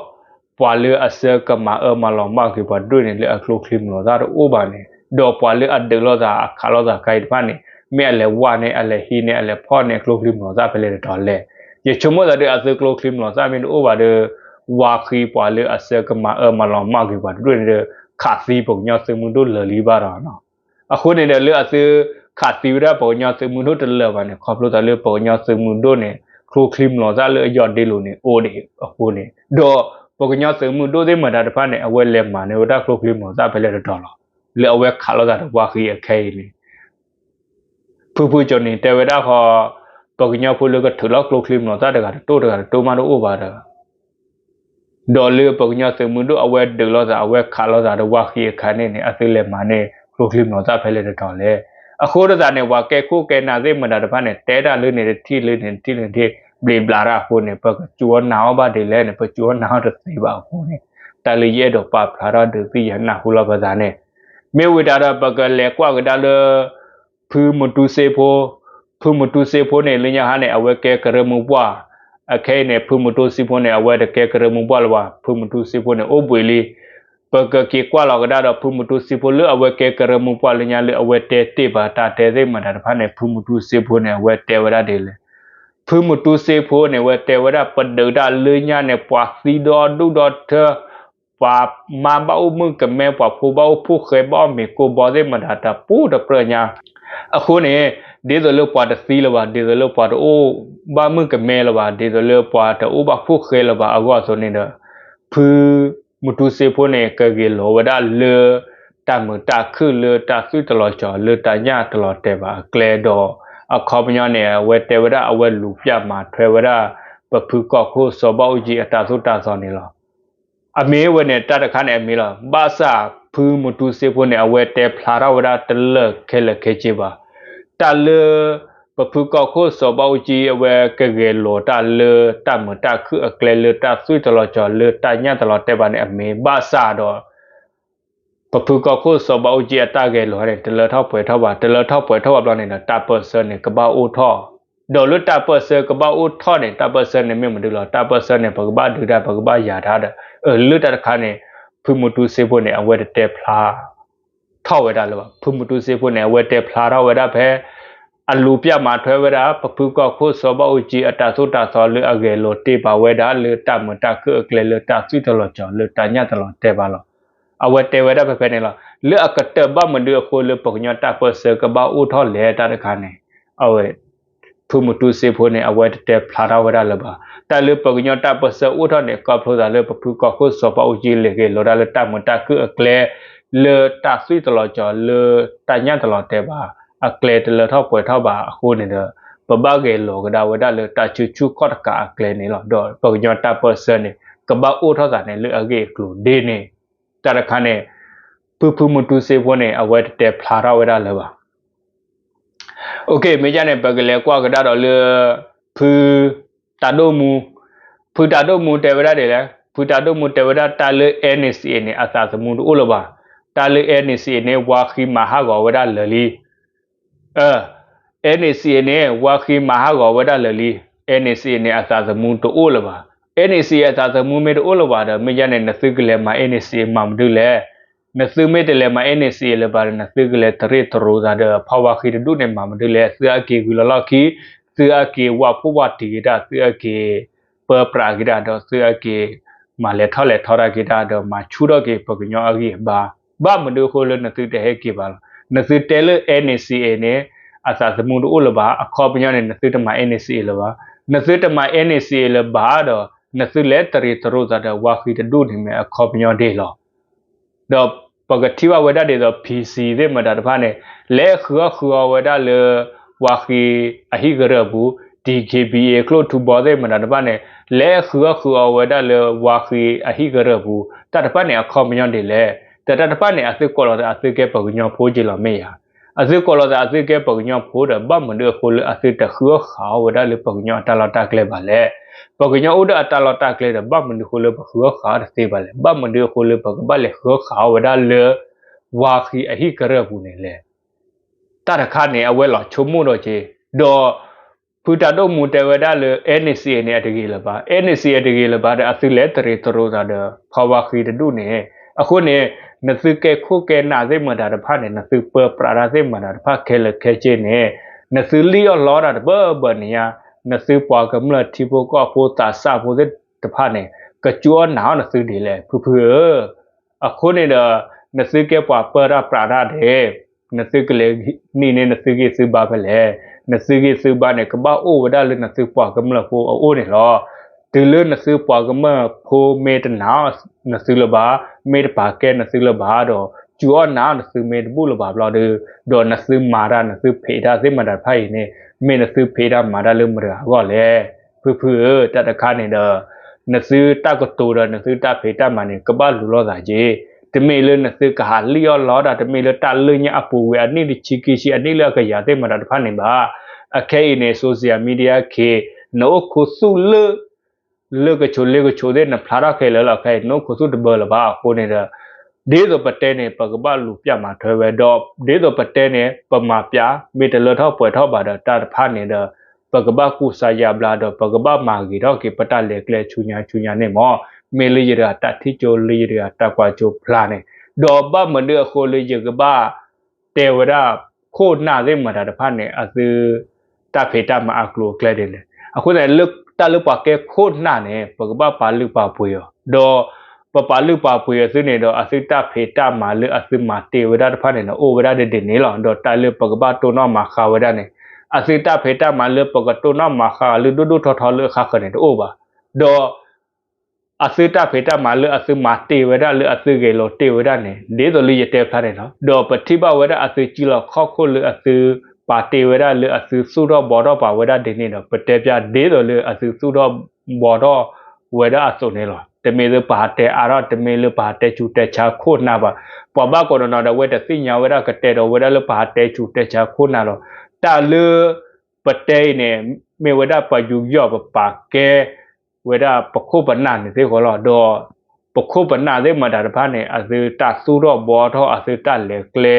ပှၤလၢအဆှၢကမၤအၢမၤလီၤမၢ်က့ၤပှၤတဒူၣ်န့ၣ် လၢအကျိချံမျိာ်သၣ်တအိၣ်ဘၣ်န့ၣ် ဒီးပှၤလၢအဒုးလိာ်သး အခးလိာ်သးခဲအံၤတဖၣ်န့ၣ် မ့ၢ်အလဲၤဝဲန့ၣ် အလဲၤဟံးန့ၣ် အလဲၤဖီၣ်န့ၣ်ကျိချံမျိာ်သၣ်ဖဲလဲၣ်တတီၤလဲၣ်. ယဆိကမိၣ်သးဒီး အသုကျိချံမျိာ်သၣ်မ့ၢ်တအိၣ်ဘၣ်ဒီး ဝါဃံပှၤလၢအဆှၢကမၤအၢမၤလီၤမၢ်က့ၤပှၤတဒူၣ်န့ၣ်ဒီး ခးသံပှၤကညီသုးမုၢ်ဒိၣ်လၢာ်လံဘၣ်ဒီးနီၤ. အဃိန့ၣ်ဒီး လၢအသုခးသံဝဲဒၣ်ပှၤကညီသုးမုၢ်ဒိၣ်တလၢာ်ဘၣ်န့ၣ် ခီဖျိသးလၢပှၤကညီသုးမုၢ်ဒိၣ်န့ၣ် ကျိချံမျိာ်သၣ်လၢအယီၢ်ဒ့လိာ်န့ၣ် အိၣ်ဒံးအဃိန့ၣ် ဒီးပှၤကညီသုးမုၢ်ဒိၣ်သ့ၣ်မတၤတဖၣ်န့ၣ် အဝဲလဲၤမၤန့ၢ်ဝဲဒၣ်ကျိချံမျိာ်သၣ်ဖဲလဲၣ်တတီၤလီၤ. လၢအဝဲခးလိာ်သးဒီးဝါဃံအခဲအံၤန့ၣ် ဖုဖုကၠီၤနံၤတဲဝဲဒၣ်ဃီ ပှၤကညီဖိလၢကထုးလီၤကျိချံမျိာ်သၣ်တဂၤတတိၢ်တဂၤတတိၢ်မးတအိၣ်ဘၣ်ဒီး ဒီးလၢပှၤကညီသုးမုၢ်ဒိၣ်အဝဲဒုးလိာ်သး အဝဲခးလိာ်သးဒီးဝါဃံအခါန့ၣ်န့ၣ် အသုလဲၤမၤန့ၢ်ကျိချံမျိာ်သၣ်ဖဲလဲၣ်တတီၤလဲၣ်. အဃိတသးန့ၣ် ပှၤကဲခိၣ်ကဲနၢ်သ့ၣ်မတၤတဖၣ်န့ၣ် တဲတၢ်လၢန့ၣ်တထံၣ်လၢန့ၣ်တထံၣ်လၢန့ၣ်တထံၣ် ဘျံးဘျးတၢ်အဃိန့ၣ် ပကစူၢ်အီၤနာ်အီၤဘၣ်ဒ်လဲၣ်န့ၣ် ပစူၢ်အီၤနာ်အီၤတသ့ဘၣ်အဃိန့ၣ် တၢ်လၢယအဲၣ်ဒိးပာ်ဖျါထီၣ်ဒုးသ့ၣ်ညါနၢ်ဟူလီၤပသးန့ၣ်, မ့ၢ်ဝံၤတၢ်ဒီး ပကလဲၤကွၢ်ကဒါလၢ ဖုမူတူစ့ဖိ, ဖုမူတူစ့ဖိန့ၣ် လၢညါဟါန့ၣ် အဝဲကဲကရၢမိၢ်ပှၢ်, အခဲအံၤန့ၣ် ဖုမူတူစ့ဖိန့ၣ် အဝဲတကဲကရၢမိၢ်ပှၢ်လၢၤဘၣ်, ဖုမူတူစ့ဖိန့ၣ် အိၣ်ဘှံးလံ. ပကက့ၤကွၢ်လီၤကဒါဒီး ဖုမူတူစ့ဖိလၢအဝဲကဲကရၢမိၢ်ပှၢ်လၢညါလၢအဝဲတဲတ့ၢ်ဘၣ်တၢ်တဲသ့ၣ်မတၤတဖၣ်န့ၣ် ဖုမူတူစ့ဖိန့ၣ် အဝဲတဲဝဲဒၣ်ဒ်လဲၣ်. ဖုမူတူစ့ဖိန့ၣ် အဝဲတဲဝဲဒၣ် ပဒုးတၢ်လၢညါန့ၣ် ပှၤသံဒီဒူၣ်ဒီထၢ ပှၤမါဘၣ်အိၣ်မုၣ်ကမဲ ပှၤဖိဘၣ်အိၣ်ဖိၣ်ဃဲ ဘၣ်အီၣ်မ့ၤကိၢ်ဘီသ့ၣ်မတၤတပူၤတပြၢၢ်ညါ. အဃိန့ၣ် ဒ်သိးလၢပှၤတသံလၢၤဘၣ်, ဒ်သိးလၢပှၤတအိၣ်ဘၣ်မုၣ်ကမဲလၢၤဘၣ်, ဒ်သိးလၢပှၤတအိၣ်ဘၣ်ဖိၣ်ဃဲလၢၤဘၣ်အဂီၢ်အသိးန့ၣ်ဒီး ဖုမူတူစ့ဖိန့ၣ် ကဂ့ၤလီၤဝဲဒၣ်လၢ တၢ်မုာ်တၢ်ခုၣ်လၢတၢ်သွံၣ်တလီၤကီၤ လၢတၢ်ညၣ်တလီၤတဲာ်ဘၣ်အကျဲဒီး အခီပညီန့ၣ် အဝဲတဲဝဲဒၣ် အဝဲလူၤပျၢ်မၤထွဲဝဲဒၣ် ပဖုကီၢ်ခိၣ်စီၤဘၣ်အူကၠံအတၢ်သိၣ်တၢ်သီန့ၣ်လီၤ. အမ့ၢ်ဝဲန့ၣ် တၢ်တခါန့ၣ်အမ့ၢ်လီၤ. ဘၣ်ဆၣ်ဖုမူတူစ့ဖိန့ၣ် အဝဲတဲဖျါထီၣ်ဝဲဒၣ်တလၢာ်ခဲလၢာ်ခဲဆ့ဘၣ်. တၢ်လၢ ပဖုကီၢ်ခိၣ်စီၤဘၣ်အူကၠံ အဝဲကဂဲၤလီၤတၢ်လၢတၢ်မုာ်တၢ်ခုၣ်အကျဲ လၢတၢ်သွံၣ်တလီၤကီၤ လၢတၢ်ညၣ်တလီၤတဲာ်ဘၣ်န့ၣ် အမ့ၢ်ဘၣ်ဆၣ်ဒီး ပဖုကီၢ်ခိၣ်စီၤဘၣ်အူကၠံအတၢ်ဂဲၤလီၤန့ၣ် တလၢထီၣ်ပှဲၤထီၣ်ဘၣ်, တလၢထီၣ်ပှဲၤထီၣ်ဘၣ်ဘျီန့ၣ်ဒီး တၢ်ပၢၢ်ဆၢန့ၣ် ကဘၣ်အိၣ်ထီၣ်, ဒီးလၢတၢ်ပၢၢ်ဆၢကဘၣ်အိၣ်ထီၣ်န့ၣ် တၢ်ပၢၢ်ဆၢန့ၣ်မ့ၢ်မနုၤလီၤ. တၢ်ပၢၢ်ဆၢန့ၣ် ပကဘၣ်ဒုးတၢ် ပကဘၣ်ယၤတၢ်ဒီး အၢ လၢတၢ်တခါန့ၣ် ဖုမူတူစ့ဖိန့ၣ် အဝဲတတဲဖျါ ထီၣ်ဝဲဒၣ်လၢၤဘၣ်. ဖုမူတူစ့ဖိန့ၣ် အဝဲတဲဖျါထီၣ်ဝဲဒၣ်ဖဲ အလူၤပျၢ်မၤထွဲဝဲဒၣ် ပဖုကီၢ်ခိၣ်စီၤဘၣ်အူကၠံအတၢ်သိၣ်တၢ်သီလၢအဂဲၤလီၤတ့ၢ်ဘၣ်ဝဲဒၣ်လၢတၢ်မုာ်တၢ်ခုၣ်အကျဲ လၢတၢ်သွံၣ်တလီၤကီၤ လၢတၢ်ညၣ်တလီၤတဲာ်ဘၣ်လီၤ. အဝဲတဲဝဲဒၣ်ဖဲဖဲန့ၣ်လီၤ. လၢအကတၢၢ်ဘၣ်မနုၤအဃိလၢပှၤကညီတၢ်ပၢၢ်ဆၢကဘၣ်အိၣ်ထီၣ်လဲၣ် တၢ်တခါန့ၣ် အဝဲ ဖုမူတူစ့ဖိန့ၣ် အဝဲတတဲဖျါထီၣ်ဝဲဒၣ်လၢၤဘၣ်. တၢ်လၢပှၤကညီတၢ်ပၢၢ်ဆၢအိၣ်ထီၣ်န့ၣ် ခီဖျိသးလၢပဖုကီၢ်ခိၣ်စီၤဘၣ်အူကၠံလဲၤဂဲၤလီၤဒၣ်လၢတၢ်မုာ်တၢ်ခုၣ်အကျဲ လၢတၢ်သွံၣ်တလီၤကီၤ လၢတၢ်ညၣ်တလီၤတဲာ်ဘၣ် အကျဲတလၢထီၣ်ပှဲၤထီၣ်ဘၣ်အဃိန့ၣ်ဒီး ပဘၣ်ဂဲၤလီၤကဒါဝဲဒၣ်လၢတၢ်ဆူးဆူၣ်ခီၣ်တကးအကျဲန့ၣ်လီၤ. ဒီးပှၤကညီတၢ်ပၢၢ်ဆၢန့ၣ် ကဘၣ်အိၣ်ထီၣ်သးန့ၣ်လၢအဂ့ၢ်အကျိၤဒ်န့ၣ် တၢ်တခါန့ၣ် ဖုဖုမူတူစ့ဖိန့ၣ် အဝဲတတဲဖျါထီၣ်ဝဲဒၣ်လၢၤဘၣ်. မ့ၢ်ဒ်န့ၣ် ပကလဲၤကွၢ်ကဒါဒီးလၢ ဖုတၢ်ဒိၣ်မူ, ဖုတၢ်ဒိၣ်မူတဲဝဲဒၣ်ဒ်လဲၣ်. ဖုတၢ်ဒိၣ်မူတဲဝဲဒၣ်တၢ်လၢ NCA န့ၣ် အသးသမူတအိၣ်လၢၤဘၣ်. တၢ်လၢ NCA န့ၣ် ဝါဃံမၤဟးဂီၤဝဲဒၣ်လၢာ်လံ. NCA န့ၣ် ဝါဃံမၤဟးဂီၤဝဲဒၣ်လၢာ်လံ. NCA န့ၣ် အသးသမူတအိၣ်လၢၤဘၣ်. NCA အသးသမူမ့ၢ်တအိၣ်လၢၤဘၣ်ဒီး မ့ၢ်ဒ်န့ၣ် နသုကလဲၤမၤ NCA မၤမနုၤလဲၣ်. နသုမ့ၢ်တလဲၤမၤ NCA လၢၤဘၣ်ဒီး နသုကလဲၤတရ့တရိသးဒီး ဖီဝါဃံတဒူၣ်န့ၣ် မၤမနုၤလဲၣ်. သုအက့ၤဂုၤလီၤလီၢ်ခံ, သုအက့ၤဝၢ်ဖှိၣ်ဝၢ်တံၢ်က့ၤတၢ်, သုအက့ၤပၢပြးက့ၤတၢ်ဒီး သုအက့ၤမၤလဲၤထီၣ်လဲၤထီတၢ်က့ၤတၢ်ဒီး မၤဆူၣ်ထီၣ်က့ၤပှၤကညီအဂံၢ်အဘါ, ဘၣ်မနုၤအဃိလၢနသုတဟဲက့ၤဘၣ်လီၤ. နသုတဲလၢ NCA န့ၣ် အသးသမူတအိၣ်လၢၤဘၣ်. အခီပညီန့ၣ် နသုတမၤ NCA လၢၤဘၣ်. နသုတမၤ NCA လၢၤဘၣ်ဒီး နသုလဲၤတရ့တရိသးဒီး ဝါဃံတဒူၣ်န့ၣ်မ့ၢ်အခီပညီဒ်လီၤ. ဒီးပကထံၣ်ဘၣ်ဝဲဒၣ်ဒ်သိး PC သ့ၣ်မတၤတဖၣ်န့ၣ် လဲၤဃုအီၣ်ဃုအီဝဲဒၣ်လၢ ဝါဃံအဟံၣ်ကရၢၢ်ပူၤ, DKBA ကျိၣ်ထူဘီသ့ၣ်မတၤတဖၣ်န့ၣ် လဲၤဃုအီၣ်ဃုအီဝဲဒၣ်လၢဝါဃံအဟံၣ်ကရၢၢ်ပူၤ, တၢ်တဖၣ်န့ၣ် အခီပညီဒ်လဲၣ်. ဒီးတၢ်တဖၣ်န့ၣ် အသုကိးလီၤသးအသုကဲပှၤကညီဖိက့လီၤမ့ၢ်ဧါ. အသုကိးလီၤသးအသုကဲပှၤကညီဖိဒီး ဘၣ်မနုၤအဃိလၢအသုတဃုအီၣ်ဃုအီဝဲဒၣ်လၢပှၤကညီအတၢ်လီၢ်တၢ်ကျဲဘၣ်လဲၣ်. ပှၤကညီအိၣ်ဒီးအတၢ်လီၢ်တၢ်ကျဲဒီး ဘၣ်မနုၤအဃိလၢပဃုအီၣ်ဃုအီတသ့ဘၣ်လဲၣ်. ဘၣ်မနုၤအဃိလၢပကဘၣ်လဲၤဃုအီၣ်ဃုအီဝဲဒၣ်လၢ ဝါဃံအဟံၣ်ကရၢၢ်ပူၤန့ၣ်လဲၣ်. တၢ်တခါန့ၣ် အဝဲလီၤဆိကမိၣ်ဒီးက့ၤ, ဒီးဖုတၢ်ဒိၣ်မူတဲဝဲဒၣ်လၢ NCA န့ၣ် အတဂ့ၤလၢၤဘၣ်, NCA အတဂ့ၤလၢၤဘၣ်ဒီး အသုလဲၤတရ့တရိသးဒီး ဖီဝါဃံတဒူၣ်န့ၣ်, အဃိန့ၣ် နသုကဲခိၣ်ကဲနၢ်သ့ၣ်မတၤတဖၣ်န့ၣ် နသုပၢပြးတၢ်သ့ၣ်မတၤတဖၣ်ခဲလၢာ်ခဲဆ့န့ၣ်, နသုလံၣ်အီၣ်လီတၢ်တဘၢဘၢန့ၣ်ညါ, နသုပှၤကမျၢၢ်ထံဖိကီၢ်ဖိသးစၢ်ဖိသ့ၣ်တဖၣ်န့ၣ် ကစူၢ်အီၣ်နာ်အီၣ်နသုဒ်လဲၣ် ဖုဖုဧၢ. အဃိန့ၣ်ဒီး နသုကဲပှၤပၢတၢ်ပြးတၢ်န့ၣ် နသုကလဲၤနံၤန့ၣ် နသုဂံၢ်သုဘါဖဲလဲၣ်. နသုဂံၢ်သုဘါန့ၣ် ကဘၣ်အိၣ်ဝဲဒၣ်လၢနသုပှၤကမျၢၢ်ဖိအအိၣ်န့ၣ်လီၤ. တုၤလၢနသုပှၤကမျၢၢ်ဖိမ့ၢ်တနာ်နသုလၢၤဘၣ်, မ့ၢ်တပာ်ကဲနသုလၢၤဘၣ်ဒီး စူၢ်အီၣ်နာ်နသုမ့ၢ်တဘူၣ်လၢၤဘၣ်ဘျီဒီး, ဒီးနသုမၤတၢ်နသုဖံးတၢ်သ့ၣ်မတၤတဖၣ်အံၤန့ၣ် မ့ၢ်နသုဖံးတၢ်မၤတၢ်လၢမတၤအဂီၢ်လဲၣ်. ဖုဖုဧၢ, တၢ်တခါန့ၣ်ဒီး နသုတၢ်ကတိၤဒီးနသုတၢ်ဖံးတၢ်မၤန့ၣ် ကဘၣ်လူၤလိာ်သးက့ၤ, တမ့ၢ်လၢနသုကဟးလံၣ်အီၣ်လီတၢ်, တမ့ၢ်လၢတၢ်လၢညါအပူၤဝံၤအနံၣ်တဆံခံဆံ အနံၣ်လၢအကယၤသ့ၣ်မတၤတဖၣ်န့ၣ်ဘၣ်. အခဲအံၤန့ၣ် social media ခ့ နအိၣ်ခူသူၣ်လၢ လၢကဆိးလ့ကဆိးသ့ၣ် နဖျါထီၣ်ခဲလၢာ်လီၤခဲအံၤ နအိၣ်ခိးသူၣ်တဘၢလၢၤဘၣ်အဃိန့ၣ်ဒီး ဒ်သိးပတဲန့ၣ် ပကဘၣ်လူၤပျၢ်မၤထွဲဝဲ ဒီးဒ်သိးပတဲန့ၣ် ပမၤပျၢ် မ့ၢ်တလၢထီၣ်ပှဲၤထီၣ်ဘၣ်ဒီးတၢ်တဖၣ်န့ၣ်ဒီး ပကဘၣ်ကူစါယါဘျါဒီး ပကဘၣ်မၤဂ့ၤထီၣ်က့ၤ ပတၢ်လဲၤကျဲဆူညါဆူညါန့ၣ်မ့ၢ် မ့ၢ်လၢယတဂၤတၢ်ထံၣ်ကၠိ လၢယတဂၤတၢ်ကွၢ်ကၠိဖျါန့ၣ် ဒီးဘၣ်မနုၤအဃိလၢယကဘၣ် တဲဝဲဒၣ် ခိၣ်နၢ်သ့ၣ်မတၤတဖၣ်န့ၣ် အသု တၢ်ဖံးတၢ်မၤအကျိၤအကျဲဒ်န့ၣ် အဃိသတး လၢတၢ်လၢပှၤကဲခိၣ်နၢ်န့ၣ် ပကဘၣ်ပာ်လုၢ်ပာ်ပှ့ၤအီၤ ဒီးပပာ်လုၢ်ပာ်ပှ့ၤအသုန့ၣ်ဒီး အသုတၢ်ဖံးတၢ်မၤလၢအသုမၤတ့ၢ်ဝဲဒၣ်တဖၣ်န့ၣ်ဒီး အိၣ်ဝဲဒၣ်ဒ်န့ၣ်လီၤ. ဒီးတၢ်လၢပကဘၣ်တိၢ်နီၣ်မၤဃါဝဲဒၣ်န့ၣ် အသုတၢ်ဖံးတၢ်မၤလၢပကတိၢ်နီၣ်မၤဃါအီၤလၢဒိၣ်ဒိၣ်ထီထီလၢအခါဃၢၤန့ၣ်တအိၣ်ဘၣ်. ဒီး အသုတၢ်ဖံးတၢ်မၤလၢအသုမၤတ့ၢ်ဝဲဒၣ်လၢအသုဂဲၤလီၤတ့ၢ်ဝဲဒၣ်န့ၣ် ဒ်သိးလၢယတဲဖျါန့ၣ်လီၤ. ဒီးပထံၣ်ဘၣ်ဝဲဒၣ်အသုစုလီၢ်ခီၣ်ခိၣ်လၢအသုပာ်တ့ၢ်ဝဲဒၣ်လၢအသုသူၣ်ထီၣ်ဘှီထီၣ်ပာ်ဝဲဒၣ်ဒ်န့ၣ်ဒီး ပတဲပျၢ်ဒ်သိးလၢအသုသူၣ်ထီၣ်ဘှီထီၣ်ဝဲဒၣ်အသိးန့ၣ်လီၤ. တမ့ၢ်လၢပဟးတဲအါထီၣ် တမ့ၢ်လၢပဟးတဲဆူးတဲဆါခိၣ်နၢ်ဘၣ်. ပှၤဘၣ်ကိးနီၢ်နီၢ်ဒီး အဝဲတသ့ၣ်ညါဝဲဒၣ်ကတဲဒီးဝဲဒၣ်လၢပဟးတဲဆူးတဲဆါခိၣ်နၢ်လီၤ. တၢ်လၢ ပတဲအံၤန့ၣ် မ့ၢ်ဝဲဒၣ်ပယူးယီၣ်ပပာ်ကဲ ဝဲဒၣ်ပခိၣ်ပနၢ်န့ၣ်သ့ၣ်ဃီလီၤ. ဒီးပခိၣ်ပနၢ်သ့ၣ်မတၤတဖၣ်န့ၣ် အသုတၢ်သူၣ်ထီၣ်ဘှီထီၣ် အသုတၢ်လဲၤကျဲ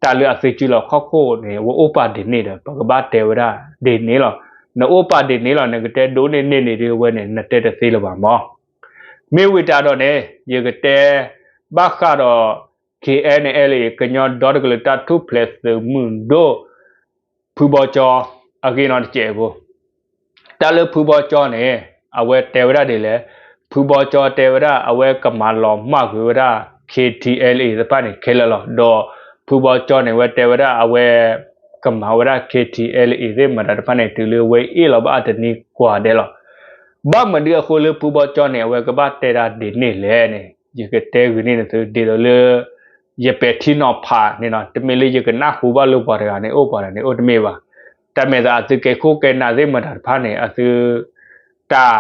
တၢ်လၢအသုစုလီၢ်ခီၣ်ခိၣ်န့ၣ် ဝဲအိၣ်ပာ်ဒ်န့ၣ်ဒီး ပကဘၣ်တဲဝဲဒၣ်ဒ်န့ၣ်လီၤ. နအိၣ်ပာ်ဒ်န့ၣ်လီၤ နကတဲဒိးန့ၢ်န့ၢ်န့ၣ်ဒ်ဝဲန့ၣ် နတဲတသ့လၢၤဘၣ်မၢ်. မ့ၢ်ဝံၤတၢ်ဒီးန့ၣ် ယကတဲ ဘၣ်ဃးဒီး KNLA ကညီဒီတကလုာ်တၢ်ထူၣ်ဖျဲးသုးမုၢ်ဒိၣ် ဖုဘီကၠီ အဂ့ၢ်နီတစဲးဖိ တၢ်လၢဖုဘီကၠီန့ၣ် အဝဲတဲဝဲဒၣ်ဒ်လဲၣ်. ဖုဘီကၠီတဲဝဲဒၣ် အဝဲကမၤလီၤမၢ်ကွံာ်ဝဲဒၣ် KTLA သ့ၣ်တဖၣ်န့ၣ်ခဲလၢာ်လီၤ. ဒီးဖုဘီကၠီန့ၣ် အဝဲတဲဝဲဒၣ် အဝဲကမၤဝဲဒၣ် KTLA သ့ၣ်မတၤတဖၣ်န့ၣ် တုၤလၢဝဲအ့ၣ်လီၤဘၣ်အတနံၤကွၢ်ဒဲးလီၤ. ဘၣ်မနုၤအဃိလၢဖုဘီကၠီန့ၣ် အဝဲကဘၣ်တဲဒၣ်ဒ်န့ၣ်လဲၣ်န့ၣ် ယကတဲဂ့ၤန့ၢ်နသု ဒ်သိးလၢ ယပဲာ်ထံနီၤဖးန့ၣ်လီၤ. တမ့ၢ်လၢယကနၢ်ဟူဘၣ်လၢပှၤတဂၤန့ၣ်အိၣ်ပှၤတဂၤန့ၣ် အိၣ်တမ့ၢ်ဘၣ်. တၢ်မဲာ်သးအသုကဲခိၣ်ကဲနၢ်သ့ၣ်မတၤတဖၣ်န့ၣ် အသု တၢ်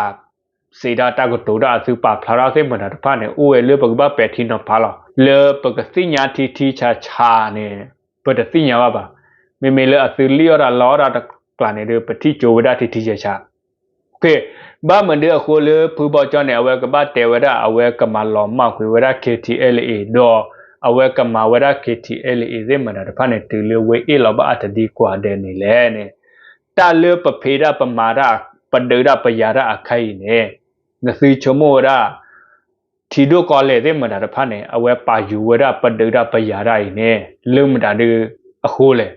စံးတၢ် တၢ်ကတိၤတၢ် အသုပာ်ဖျါထီၣ်သ့ၣ်မတၤတဖၣ်န့ၣ် အိၣ်ဝဲလၢပကဘၣ်ပဲာ်ထံနီၤဖးလီၤ. လၢပကသ့ၣ်ညါထံထံဆးဆးန့ၣ် ပတသ့ၣ်ညါဘၣ်ဘၣ်. မ့မ့ၢ်လၢအသုလံၣ်အီၣ်တၢ်လီအီၣ်တၢ်တကျးန့ၣ်ဒီး ပထံၣ်ကၠိဝဲဒၣ်ထံထံဆးဆး ဘၣ်မနုၤအဃိလၢဖုဘီကၠီန့ၣ် အဝဲကဘၣ်တဲဝဲဒၣ် အဝဲကမၤလီၤမၢ်ကွံာ်ဝဲဒၣ် KTLA ဒီး အဝဲကမၤဝဲဒၣ် KTLA သ့ၣ်မတၤတဖၣ်န့ၣ် တုၤလၢဝဲအ့ၣ်လီၤဘၣ်အတနံၤကွၢ်ဒဲးန့ၣ်လဲၣ်န့ၣ် တၢ်လၢပဖံးတၢ်ပမၤတၢ် ပဒုးတၢ်ပယၤတၢ်အခါအံၤန့ၣ် နသုဆိကမိၣ်ဝဲဒၣ် ထံဒိၣ်ကီၢ်လဲၢ်သ့ၣ်မတၤတဖၣ်န့ၣ် အဝဲပာ်ယိၤဝဲဒၣ်ပဒုးတၢ်ပယၤတၢ်အံၤန့ၣ် လၢမတၤဒုအဃိလဲၣ်.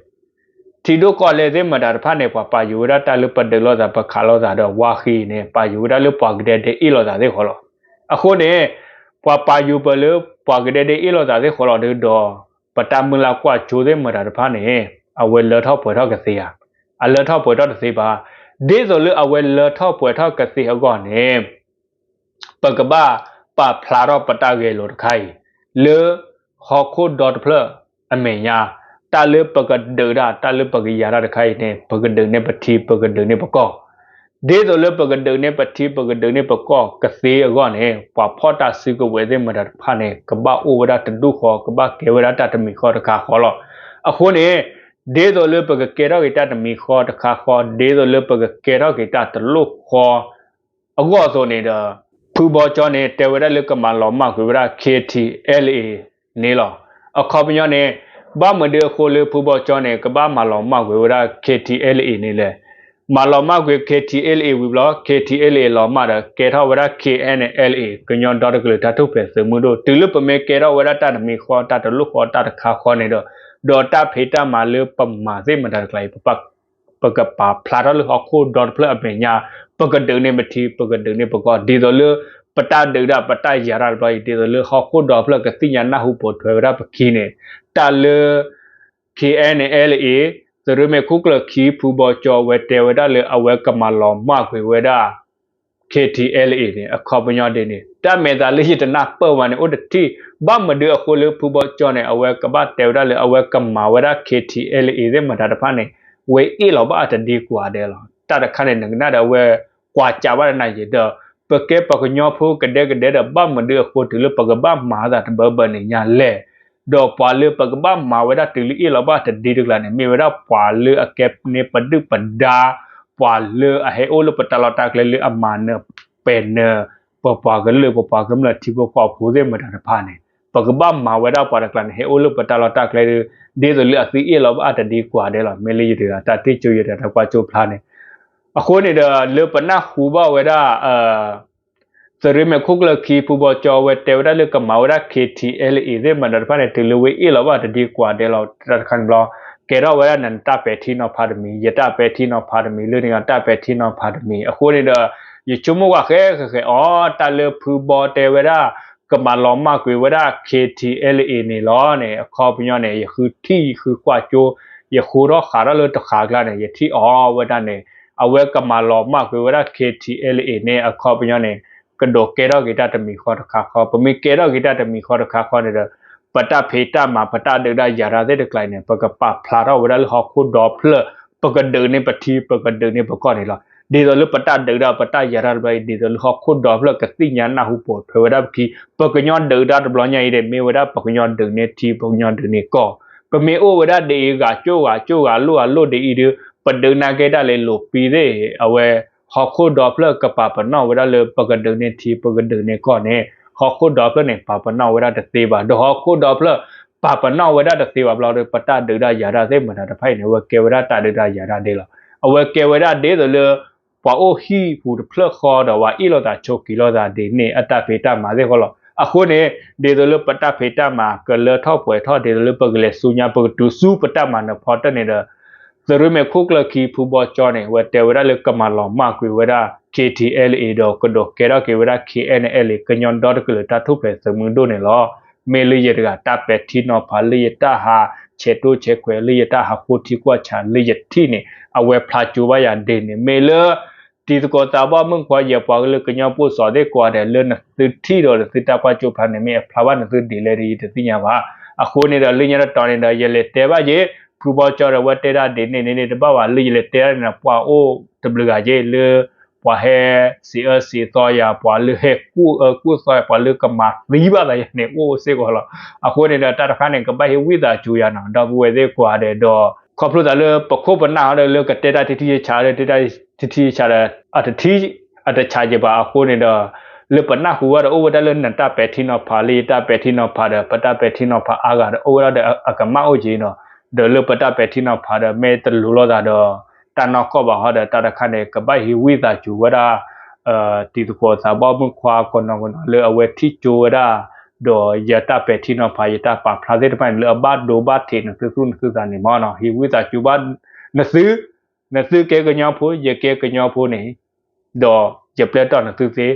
ထံဒိၣ်ကီၢ်လဲၢ်သ့ၣ်မတၤတဖၣ်န့ၣ် ပှၤပာ်ယိၤဝဲဒၣ်တၢ်လၢပဒုးလိာ်သးပခးလိာ်သးဒီးဝါဃံန့ၣ် ပာ်ယိၤဝဲဒၣ်လၢပှၤကဒဲဒဲအ့ၣ်လိာ်သးသ့ၣ်ဃီလီၤ. အဃိန့ၣ် ပှၤပာ်ယိၤပၢၤလၢပှၤကဒဲဒဲအ့ၣ်လိာ်သးသ့ၣ်ဃီလီၤဒုဒီး ပတၢ်မုၢ်လၢ်ကွၢ်ကၠိသ့ၣ်မတၤတဖၣ်န့ၣ် အဝဲလၢထီၣ်ပှဲၤထီၣ်ကသ့ဧါ. အလၢထီၣ်ပှဲၤထီၣ်တသ့ဘၣ်. ဒ်သိးလၢအဝဲလၢထီၣ်ပှဲၤထီၣ်ကသ့အဂီၢ်န့ၣ် ပကဘၣ်ပာ်ဖျါထီၣ်ပတၢ်ဂဲၤလိာ်တခါအံၤ လၢဟီၣ်ခိၣ်ဒီတဖျၢၣ်အမဲာ်ညါ တၢ်လၢပကဒုးတၢ် တၢ်လၢပကယၤတၢ်တခါအံၤန့ၣ် ပကဒုးန့ၢ်ပထံ ပကဒုးန့ၢ်ပကီၢ် ဒ်သိးလၢပကဒုးန့ၢ်ပထံ ပကဒုးန့ၢ်ပကီၢ်ကသ့အဂီၢ်န့ၣ် ပှၤဖီၣ်တၢ်စုကဝဲၤသ့ၣ်မတၤတဖၣ်န့ၣ် ကဘၣ်အိၣ်ဝဲဒၣ်တဒူၣ်ဃီ ကဘၣ်ကဲဝဲဒၣ်တၢ်တမံၤဃီတခါဃီလီၤ. အဃိန့ၣ် ဒ်သိးလၢပကကဲထီၣ်က့ၤတၢ်တမံၤဃီတခါဃီ ဒ်သိးလၢပကကဲထီၣ်က့ၤတၢ်တလိၣ်ဃီ အဂီၢ်အသိးန့ၣ်ဒီး ဖုဘီကၠီန့ၣ် တဲဝဲဒၣ်လၢကမၤလီၤမၢ်ကွံာ်ဝဲဒၣ် KTLA န့ၣ်လီၤ. အခီပညီန့ၣ် ဘၣ်မနုၤအဃိလၢဖုဘီကၠီန့ၣ် ကဘၣ်မၤလီၤမၢ်ကွံာ်ဝဲဒၣ် KTLA န့ၣ်လဲၣ်. မၤလီၤမၢ်ကွံာ် KTLA ဝံၤဘျီ KTLA လီၤမၢ်ဒီး ကဲထီၣ်ဝဲဒၣ် KNLA ကညီဒီတကလုာ်တၢ်ထူၣ်ဖျဲးသုးမုၢ်ဒိၣ် တုၤလၢပမ့ၢ်ကဲထီၣ်ဝဲဒၣ်တၢ်တမံၤဃီ တၢ်တလိၣ်ဃီ တၢ်တခါဃီန့ၣ်ဒီး ဒီးတၢ်ဖံးတၢ်မၤလၢပမၤသ့ၣ်မတၤတကျါအံၤ ပကပာ်ဖျါထီၣ်လၢဟီၣ်ခိၣ်ဒီတဖျၢၣ်အမဲာ်ညါ ပကဒုးန့ၢ်ပထံ ပကဒုးန့ၢ်ပကီၢ် ဒ်သိးလၢ ပတၢ်ဒုးတၢ် ပတၢ်ယၤတၢ်တဘျီအံၤ ဒ်သိးလၢဟီၣ်ခိၣ်ဒီဖျၢၣ် ကသ့ၣ်ညါနၢ်ဟူပိာ်ထွဲဝဲဒၣ်ပခံန့ၣ် တၢ်လၢ KNLA သုးရ့ၣ်မဲာ်ခိၣ်ကျၢၢ်ခံ ဖုဘီကၠီဝဲတဲဝဲဒၣ်လၢအဝဲကမၤလီၤမၢ်ကွံာ်ဝဲဒၣ် KTLA န့ၣ် အခီပညီဒ်န့ၣ် တၢ်မဲာ်သးလၢယတနၢ်ပၢၢ်ဝဲန့ၣ် အိၣ်တထံၣ် ဘၣ်မနုၤအဃိလၢဖုဘီကၠီန့ၣ် အဝဲကဘၣ်တဲဝဲဒၣ်လၢအဝဲကမၤဝဲဒၣ် KTLA သ့ၣ်မတၤတဖၣ်န့ၣ် ဝဲအ့ၣ်လီၤဘၣ်အတဒံကွၢ်ဒဲးလီၤ. တၢ်တခါန့ၣ် နကနၣ်ဒီးအဝဲကွၢ်ကးဘၣ်တနၤယံာ်ဒီး ပကဲပှၤကညီဖိကဒဲကဒဲဒီး ဘၣ်မနုၤအဃိတုၤလၢပကဘၣ်မၤသးတဘၣ်ဘၣ်န့ၣ်ညါလဲၣ်. ဒီးပှၤလၢပကဘၣ်မၤဝဲဒၣ်တုၤလၢအ့ၣ်လီၤဘၣ်တဒံတကျါန့ၣ် မ့ၢ်ဝဲဒၣ်ပှၤလၢအကဲန့ၢ်ပဒုၣ်ပဒါ ပှၤလၢအဟဲအိၣ်လၢပတၢ်လီၢ်တၢ်ကျဲလၢအမၤနၢၤ ပှၤကညီဖိသ့ၣ်မတၤတဖၣ်န့ၣ် ပဲာ်နၢၤ ပပှၤကလုာ် ပပှၤကမျၢၢ်ထံဖိကီၢ်ဖိသ့ၣ်မတၤတဖၣ်န့ၣ် ပကဘၣ်မၤဝဲဒၣ်ပှၤတကျါန့ၣ် ဟဲအိၣ်လၢပတၢ်လီၢ်တၢ်ကျဲဒီး ဒ်သိးလၢအသုအ့ၣ်လီၤဘၣ်အတဒံကွၢ်ဒဲးလီၤ. မ့ၢ်လၢယတဂၤတၢ်ထံၣ်ကၠိယတဂၤတၢ်ကွၢ်ကၠိဖျါန့ၣ် အဃိန့ၣ်ဒီး လၢပနၢ်ဟူဘၣ်ဝဲဒၣ် သုးရ့မဲာ်ခိၣ်ကျၢၢ်ခံ ဖုဘီကၠီဝဲတဲဝဲဒၣ်လၢကမၤဝဲဒၣ် KTLA သ့ၣ်မတၤတဖၣ်န့ၣ် တုၤလၢဝဲအ့ၣ်လီၤဘၣ်တဒံကွၢ်ဒဲးလီၤ တၢ်တခါန့ၣ်ဘျီ ကဲထီၣ်ဝဲဒၣ်နတၢ်ပဲာ်ထံနီၤဖးတမံၤ ယတၢ်ပဲာ်ထံနီၤဖးတမံၤ လၢနဂၤတၢ်ပဲာ်ထံနီၤဖးတမံၤ အဃိန့ၣ်ဒီး ယဆိကမိၣ်ကွၢ်ဃဲဃဲဃဲအီၤ တၢ်လၢဖုဘီတဲဝဲဒၣ် ကမၤလီၤမၢ်ကွံာ်ဝဲဒၣ် KTLA န့ၣ်လီၤန့ၣ် အခီပညီန့ၣ် ယဃုထံၣ်ယဃုကွၢ်ကၠိ ယဃိထီၣ်ဃးထီၣ်လၢတဃးကျါန့ၣ် ယထံၣ်အီၤဝဲဒၣ်န့ၣ် အဝဲကမၤလီၤမၢ်ကွံာ်ဝဲဒၣ် KTLA န့ၣ် အခီပညီန့ၣ် ကဒိးကဲထီၣ်က့ၤတၢ်တမံၤဃီတခါဃီ ပမ့ၢ်ကဲထီၣ်က့ၤတၢ်တမံၤဃီတခါဃီန့ၣ်ဒီး ပတၢ်ဖံးတၢ်မၤ ပတၢ်ဒုးတၢ်ယၤတၢ်သ့ၣ်တကျါအံၤန့ၣ် ပကပာ်ဖျါထီၣ်ဝဲဒၣ်လၢဟီၣ်ခိၣ်ဒီဖျၢၣ် ပကဒုးန့ၢ်ပထံ ပကဒုးန့ၢ်ပကီၢ်န့ၣ်လီၤ. ဒ်သိးလၢပတၢ်ဒုးတၢ်ပတၢ်ယၤတၢ်တဘျီအံၤ ဒ်သိးလၢဟီၣ်ခိၣ်ဒီဖျၢၣ်ကသ့ၣ်ညါနၢ်ဟူပိာ်ထွဲဝဲဒၣ်ပခံ ပကညီဒုးတၢ်တဘျီညါအံၤဒီး မ့ၢ်ဝဲဒၣ်ပကညီဒုးန့ၢ်ထံ ပကညီဒုးန့ၢ်ကီၢ် ပမ့ၢ်အိၣ်ဝဲဒၣ်ဒ်အံၤ ဂၤကၠိဂၤကၠိဂၤလိၣ်ဂၤလိၣ်ဒ်အံၤဒီး ပဒုးနာ်က့တၢ်လၢလိၤပံသ့ၣ် အဝဲ ဟီၣ်ခိၣ်ဒီဖျၢၣ်ကပာ်ပနီၣ်ဝဲဒၣ်လၢပကဒုးန့ၢ်ထံ ပကဒုးန့ၢ်ကီၢ်န့ၣ် ဟီၣ်ခိၣ်ဒီဖျၢၣ်န့ၣ် ပာ်ပနီၣ်ဝဲဒၣ်တသ့ဘၣ် ဒီးဟီၣ်ခိၣ်ဒီဖျၢၣ် ပာ်ပနီၣ်ဝဲဒၣ်တသ့ဘၣ်ဘျီဒီး ပတၢ်ဒုးတၢ်ယၤတၢ်သ့ၣ်မတၤတဖၣ်အံၤန့ၣ် အဝဲကဲဝဲဒၣ်တၢ်ဒုးတၢ်ယၤတၢ်ဒ်လီၤ. အဝဲကဲဝဲဒၣ်ဒ်သိးလၢ ပှၤအိၣ်ဟံၣ်ပူၤတဖျၢၣ်ဃီဒီး ပှၤအ့ၣ်လိာ်သးဆိးက့ၤလိာ်သးဒ်န့ၣ် အတၢ်ဖံးတၢ်မၤသ့ၣ်ဃီလီၤ. အဃိန့ၣ် ဒ်သိးလၢပတၢ်ဖံးတၢ်မၤကလၢထီၣ်ပှဲၤထီၣ် ဒ်သိးလၢပကလဲၤဆူညါ ပကတုၤဆူပတၢ်မၤနၢၤဖီတၢၢ်န့ၣ်ဒီး သုးရ့မဲာ်ခိၣ်ကျၢၢ်ခံ ဖုဘီကၠီန့ၣ် အဝဲတဲဝဲဒၣ်လၢကမၤလီၤမၢ်ကွံာ်ဝဲဒၣ် KTLA ဒီးကဒိးကဲထီၣ်က့ၤဝဲဒၣ် KNLA ကညီဒီတကလုာ်တၢ်ထူၣ်ဖျဲးသုးမုၢ်ဒိၣ်န့ၣ်လီၤ. မ့ၢ်လၢယတဂၤတၢ်ပဲာ်ထံနီၤဖး လၢယတၢ်ဟးဆဲးတိၢ်ဆဲးခွဲး လၢယတၢ်ဟးဃိထံကွၢ်ဆး လၢယထံၣ်န့ၣ် အဝဲဖျါကၠိဘၣ်ယၤဒ်န့ၣ် မ့ၢ်လၢ တံၤသကိးသးဘီၣ်မုၣ်ခွါ ယပှၤကလုာ်ကညီဖိစီၤသ့ၣ်ကိးဂၤဒဲး လၢနသုထံၣ်ဒီးနသုတၢ်ကွၢ်ကၠိဖျါန့ၣ် မ့ၢ်အဖျါဘၣ်နသုဒ်လဲၣ်ဒီး ယတသ့ၣ်ညါဘၣ်. အဃိန့ၣ်ဒီး လၢညါတတီၤန့ၣ်ဒီး ယလဲၤတဲဘၣ်က့ၤ ဖုဘီကၠီဒီးဝဲတဲဒၣ်ဒ်န့ၣ်န့ၣ် တဘၣ်ဘၣ် လၢယလဲၤတဲဒၣ်န့ၣ်ဒီး ပှၤအိၣ်တဘျုးဂၤက့ၤ လၢပှၤဟဲစံးအၢစံးသီယၤ ပှၤလၢဟဲကူၣ်အၢကူၣ်သီယၤ ပှၤလၢကမၤသံဘၣ်သးယၤန့ၣ် အိၣ်စ့ၢ်ကီးလီၤ. အဃိန့ၣ်ဒီး တၢ်တခါန့ၣ် ကဘၣ်ဟ့ၣ်ဝံသးစူၤယၤနီၤ ဒီပုၢ်ဝဲၢ်သ့ၣ်ကိးဂၤဒဲးဒီး ခီဖျိသးလၢပခိၣ်ပနၢ်ဟီဒီး လၢကတဲတၢ်ထံထံဆးဆးဒီး တဲတၢ်ထံထံဆးဆးဒီး အတထံ အတဆးက့ၤဘၣ် အဃိန့ၣ်ဒီး လၢပနၢ်ဟူဝဲဒီး အိၣ်ဝဲဒၣ်လၢနတၢ်ပဲာ်ထံနီၤဖး လၢယတၢ်ပဲာ်ထံနီၤဖးဒီး ပတၢ်ပဲာ်ထံနီၤဖးအါဂၤဒီး အိၣ်ဝဲဒၣ်ဒီးအကမၣ်အိၣ်က့ၤနီၤ. ဒီးလၢပတၢ်ပဲာ်ထံနီၤဖးဒီး မ့ၢ်တလိၤလိာ်သးဒီး တၢ်နီၢ်ကီၢ်ဘၣ်ဟီဒီး တၢ်တခါန့ၣ် ကဘၣ်ဟ့ၣ်ဝံသးစူၤဝဲဒၣ် တံၤသကိးသးဘီၣ်မုၣ်ခွါ ကနီၤကနီၤ လၢအဝဲထံၣ်ကၠိဝဲဒၣ် ဒီးယတၢ်ပဲာ်ထံနီၤဖး ယတၢ်ပာ်ဖျါသ့ၣ်တဖၣ်န့ၣ် လၢအဘၣ်ဒိဘၣ်ထံးနသုသူၣ်နသုသးန့ၣ်မ့ၢ်နီၤ ဟ့ၣ်ဝံသးစူၤဘၣ်နသု နသုကဲကညီဖိ ယကဲကညီဖိန့ၣ် ဒီးယပျဲၢ်တီၢ်နသုသ့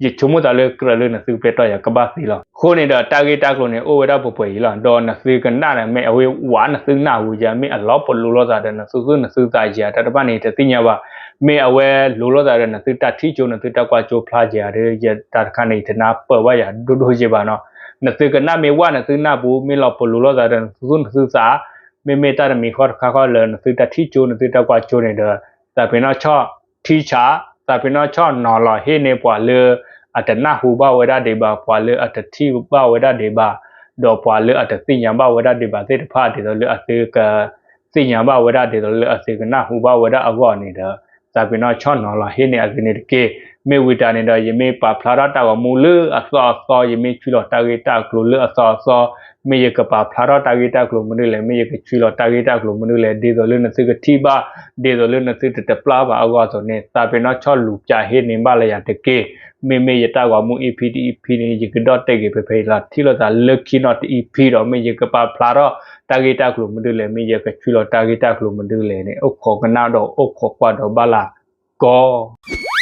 ယဆိကမိၣ်သးလၢကြၢးလၢနသုပျဲၢ်တီၢ်ယၤကဘၣ်သ့လီၤ. အဃိန့ၣ်ဒီး တၢ်ဂ့ၢ်တၢ်ကျိၤန့ၣ် အိၣ်ဝဲဒၣ်ပှဲၤပှဲၤအံၤလီၤ. ဒီးနသုကနၣ်န့ၣ် မ့ၢ်အဝဲဝးနသုနၢ်ဟူယၤ မ့ၢ်အလီၤပလိၤလိာ်သးဒီး နသုသူၣ်နသုသးယၤ တၢ်တဖၣ်န့ၣ် တသ့ၣ်ညါဘၣ်. မ့ၢ်အဝဲလိၤလိာ်သးဒီး နသုတၢ်ထံၣ်ကၠိ နသုတၢ်ကွၢ်ကၠိဖျါယၤဒီး ယတၢ်တခါန့ၣ် ယတနၢ်ပၢၢ်ဘၣ်ယၤဒိၣ်ဒိၣ်ယဲဘၣ်နီၤ. နသုကနၣ်မ့ၢ်ဝးနသုနၢ်ပူၤ မ့ၢ်လီၤပလိၤလိာ်သးဒီး နသုသူၣ်နသုသး မ့မ့ၢ်တၢ်တမံၤဃီတခါဃီလၢ နသုတၢ်ထံၣ်ကၠိ နသုတၢ်ကွၢ်ကၠိန့ၣ်ဒီး သးပ့ၤနီၣ်ဆီၣ်ထံဆး သးပ့ၤနီၣ်ဆီၣ်နီၤလီၤဟ့ၣ်န့ၢ်ပှၤလၢအတနၢ်ဟူဘၣ်ဝဲဒၣ်ဒံးဘၣ် ပှၤလၢအတထံၣ်ဘၣ်ဝဲဒၣ်ဒံးဘၣ် ဒီးပှၤလၢအတသ့ၣ်ညါဘၣ်ဝဲဒၣ်ဒံးဘၣ်သ့ၣ်တဖၣ် ဒ်သိးလၢအသုက သ့ၣ်ညါဘၣ်ဝဲဒၣ် ဒ်သိးလၢအသုကနၢ်ဟူဘၣ်ဝဲဒၣ်အဂီၢ်န့ၣ်ဒီး သးပ့ၤနီၣ်ဆီၣ်နီၤလီၤဟ့ၣ်န့ၢ်အသုန့ၣ်တက့ၢ်. မ့ၢ်ဝံၤတၢ်န့ၣ်ဒီး ယမ့ၢ်ပာ်ဖျါထီၣ်တၢ်ဂီၤမူလၢအသီအသီ ယမ့ၢ်ဆွံလီၤတၢ်ဂ့ၢ်တၢ်ကျိၤလၢအသီအသီ မ့ၢ်ယကပာ်ဖျါထီၣ်တၢ်ဂ့ၢ်တၢ်ကျိၤမနုၤလဲၣ် မ့ၢ်ယကဆွံလီၤတၢ်ဂ့ၢ်တၢ်ကျိၤမနုၤလဲၣ် ဒ်သိးလၢနသုကထံၣ်ဘၣ် ဒ်သိးလၢနသုတတပျၢ်ဘၣ်အဂီၢ်အသိးန့ၣ် သးပ့ၤနီၣ်ဆီၣ်လူၤပၠးဟ့ၣ်န့ၢ်ဘၣ်လၢယၤတက့ၢ်. မ့မ့ၢ်ယတၢ်ဂီၤမူ EP တ EP န့ၣ် ယကဒီၣ်တဲာ်က့ၤဖဲဖဲအံၤလီၤ. ထံၣ်လိာ်သးလၢခံနီၤတ EP ဒီး မ့ၢ်ယကပာ်ဖျါထီၣ်တၢ်ဂ့ၢ်တၢ်ကျိၤမနုၤလဲၣ် မ့ၢ်ယကဆွံလီၤတၢ်ဂ့ၢ်တၢ်ကျိၤမနုၤလဲၣ်န့ၣ် အိၣ်ခိးကနၣ်ဒီးအိၣ်ခိးကွၢ်ဒီးဘၣ်လၢကီၢ်